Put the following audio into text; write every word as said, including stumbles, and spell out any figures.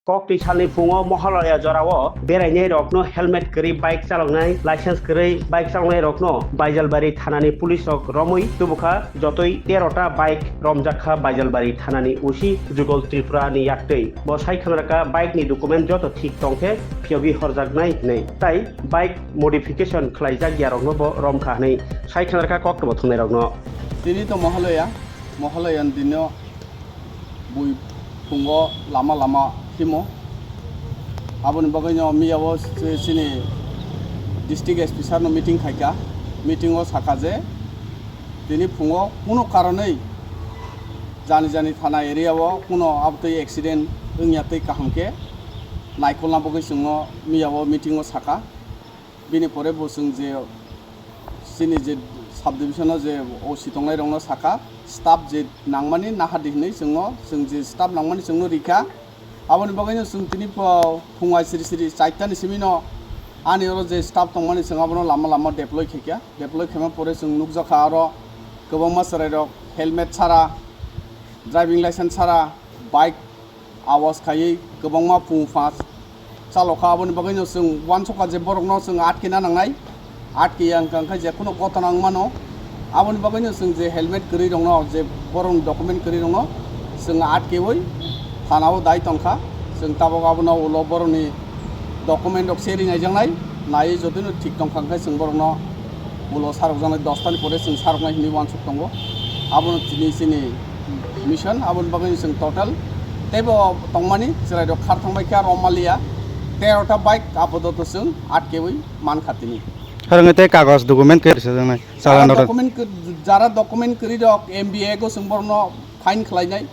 Kokti salni phungo Mohalaya jorao berainai rokno helmet kwrwi bike chaloknai, license kwrwi bike chaloknai rokno Baijalbari thanani police rok romwi tubukha, jotoi tero ta bike romjakha Baijalbari thanani O C Jugal Tripura ni yaktwi. Bo sai khna rwkha bike ni document joto thik tongkhe phiyogwi horjaknai hinwi. Tai bike modification khlaijak ya rokno bo romkha hinwi sai khna rwkha koktwma thumnai rokno. Tini to Mohalaya, Mohalaya ni dino bui phungo lama lama himo. Aboni bagwino miyao se-, chini district S P sir no meeting khaika. Meeting o sakha je tini phungo kuno karonwi jani jani thana area o kuno abotwi accident wngya tei kaham khe naikolna bagwi chwngno miyao meeting o sakha. Bini pore bo chwng je chini je subdivision o je O C tongnai rokno sakha, staff je nangmani nahardi hinwi chwngno, chwng je staff nangmani chwngno rikha. Aboni bagwino chwng tini pho phung ai siri siri chaitani simino ani oro je staff tongmani chwng abono lama lama deploy khaikha. Deploy khaima pore chwng nukjakha aro kwbangma chwrairok helmet sara, driving license sara, bike awas khaiwi kwbangma phung phas chalokha. Aboni bagwino chwng uansukha je borokno chwng atkena nangnai, atkeya hwnkha hwnkhe je kheno gotona wngmano. Aboni bagwino chwng je helmet kwrwi rokno, je borokni document kwrwi rokno chwng atkewi thanao dai tongkha. Chwng tabuk abono ulo borokni document rok se ringaijaknai, naiwi jotino thik tongkha hwnkhe chwng borokno ulo sarokjaknai, dos tani pore chwng saroknai hinwi uansuk tongo. Abono tini chini mission, aboni bagwi chwng total teibo tongmani chwrairok khar thangbai kha Romaliya, tero ta bike apadoto chwng atkewi mankha tini. Harwngwi tei kagoj document khe rwchapjaknai, chala Jara noto. Document kw-, jara document kwrwi rok M B A go chwng borokno fine khlainai.